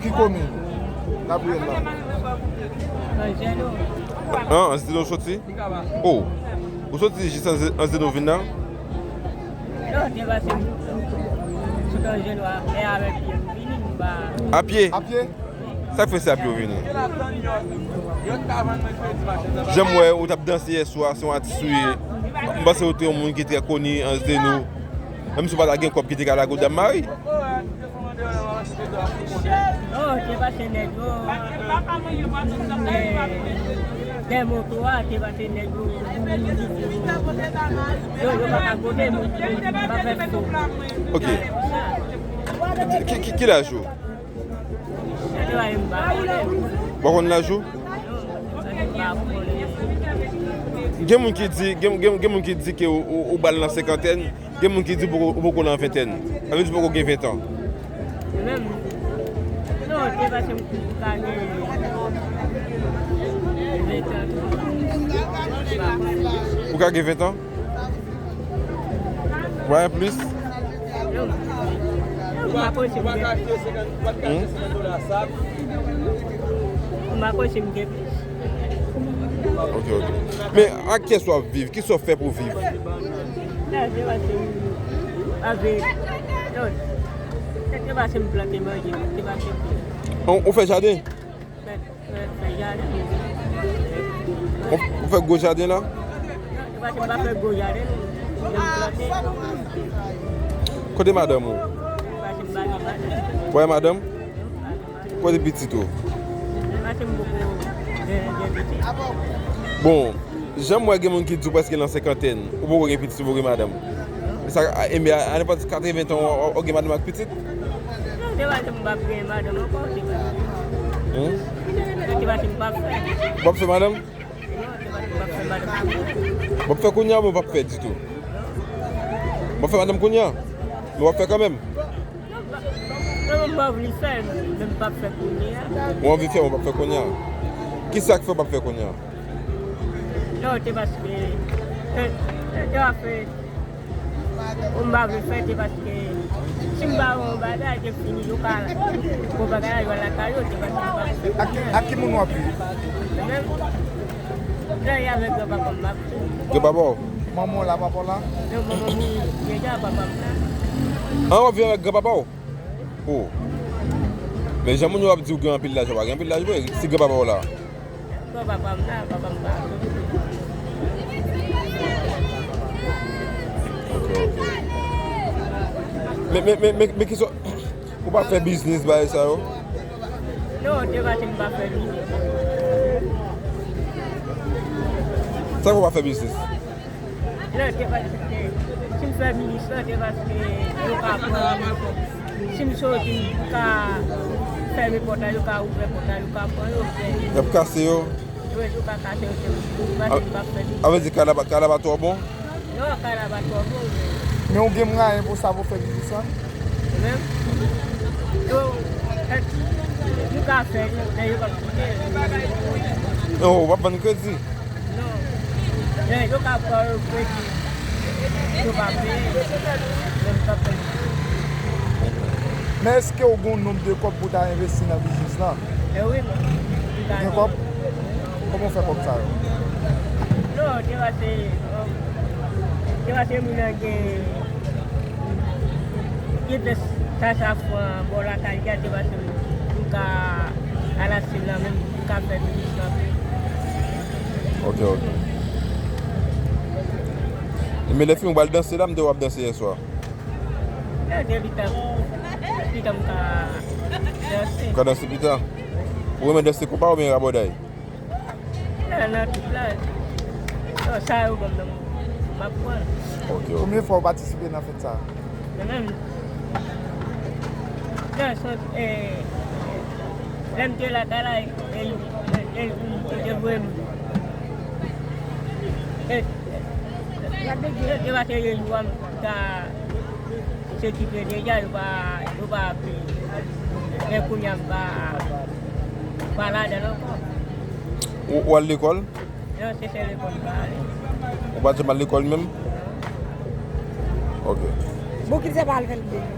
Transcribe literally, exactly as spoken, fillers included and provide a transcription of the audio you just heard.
Ki komin? Gabriel la. Anjèlo. An, Anjèlo soti? Oh. Ou soti jis Anjèlo vin la? Non, te pase m sot Anjèlo a pye avèk pye m vini m pa. A pye? A pye? Sa k fè se a pye w vini? Jan m wè ou t ap danse yè swa, se yon atis ou ye. M panse ou te yon moun ki trè koni Anjèlo. Menm si w pa ta gen kòb ki te ka lage w dam mari. Oh, te pase nèg yo. Eh, dè moto a, te pase nèg yo. Yo, yo pa ka kote m. Pa fè fo. Ok. Ki, ki, ki laj ou? Te pase m pa konnen. Ou pa konn laj ou? Non, pa konnen. Gen moun ki di, gen, gen, gen moun ki di ke ou, ou, ou bal nan senkantèn. Gen moun ki di ou poko, ou poko nan ventèn. Sa vle di ou poko gen ven tan. Menm, non, te pase m ka gen ven tan tou. Ou ka gen ven tan? Wè, plis? Non. Non, m pa panse m gen plis. Hmm? M pa panse m gen plis. Ok, ok. Men ak kiyès w ap viv? Kisa w fè pou viv? Nan, se pase m ap viv. Non. Se te pase m plante manje, se te pase m fè. Ou, ou fè jaden? Fè, fè, fè jaden. Ou, ou fè gwo jaden la? Non, se pase m pa fè gwo jaden, non. Se m plante. Kote madanm ou? Se pase m pa gen madanm. Ou pa gen madanm? Kote pitit ou? Paske m poko gen, gen pitit. Bon, jan m wè gen moun ki di w prèske nan senkantèn, ou poko gen pitit, ou poko gen madanm. Sa, a, enben, a, a nenpòt katreven tan, w, w, w gen madanm ak pitit? Non, se pa ke m p ap gen madanm ankò, se pa. Hmm? Se pa ke m p ap fè. W ap fè madanm? Non, se pa ke m p ap fè madanm. W ap fè kounye a oubyen w p ap fè ditou? W ap fè madanm kounye a? Men w ap fè kanmenm? Non, m pa vle fè, men m p ap fè kounye a. Ou anvi fè, men w p ap fè kounye a. Kisa k fè w p ap fè kounye a? Non, se paske, se, se, se pa fè, m pa vle fè, se paske si m pa wè yon bagay, se fini, yo ka, bon bagay la, yo al lakay yo, se paske m pa vle fè. Ak, ak ki moun w ap viv? Men, lè y avèk granpapa m, m ap viv. Granpapa w? Manman w la, papa w la? Non, manman m mouri deja, papa m la. An, w ap viv avèk granpapa w? Oh. Men jan moun yo ap di w gen anpil laj, ou pa gen anpil laj vre, si granpapa w la. Bon, papa m la, papa m pa. Ok, ok. Men, men, men, men, men kisa, ou pa fè biznis, bagay sa yo? Non, se pa ke m pa fè biznis. Sa fè w pa fè biznis? Non, se paske si m fè biznis lan, se paske yo ka pran m. Si m soti, m ka fèmen pòt la, yo ka ouvè pòt la, yo ka pran yo, oubyen y ap kase yo? Wi, yo ka kase yo, se paske m p ap fè biznis. A vle di kay la pa, kay la pa twò bon? Non, kay la pa twò bon, men. Men ou gen mwayen pou sa pou fè biznis lan? Men, yo, nou ka fè li, men yo p ap kite. Non, w ap vann kredi? Non. Men yo ka pran yo kredi. Yo pa peye. Men m p ap peye. Men èske w gen yon nonb de kòb pou w ta envesti nan biznis lan? E wi, m ta gen kòb? Kòman w fè kòb sa yo? Non, se paske, se paske moun nan gen Gen plis sa, sa fran bò lakay li a, se paske m ka al achte l nan men m, m ka fè biznis lan tou. Ok, ok. Men lè fini w pral danse la, m te wè w ap danse yèswa. Nan de pita, pita m ka danse. Ou ka danse pita? Ou renmen danse konpa oubyen rabòday? Nan, nan tout la. Sa yo ban m nan, m ap pran. Ok, ok. Konbyen fwa ou patisipe nan fèt sa a? Mwen menm, nan sans, eh, lè m te lakay la, e, e, e, yo te voye m. E, e, e, e, e, yo te voye m ta Se kite deja, yo pa, yo pa ap vini. Men kounye a m pa, pa ladan l ankò. Ou, ou al lekòl? Non, se sèl lekòl m pa ale. Ou pa janm al lekòl menm? Ok. Bon, ki se pa al fè l byen.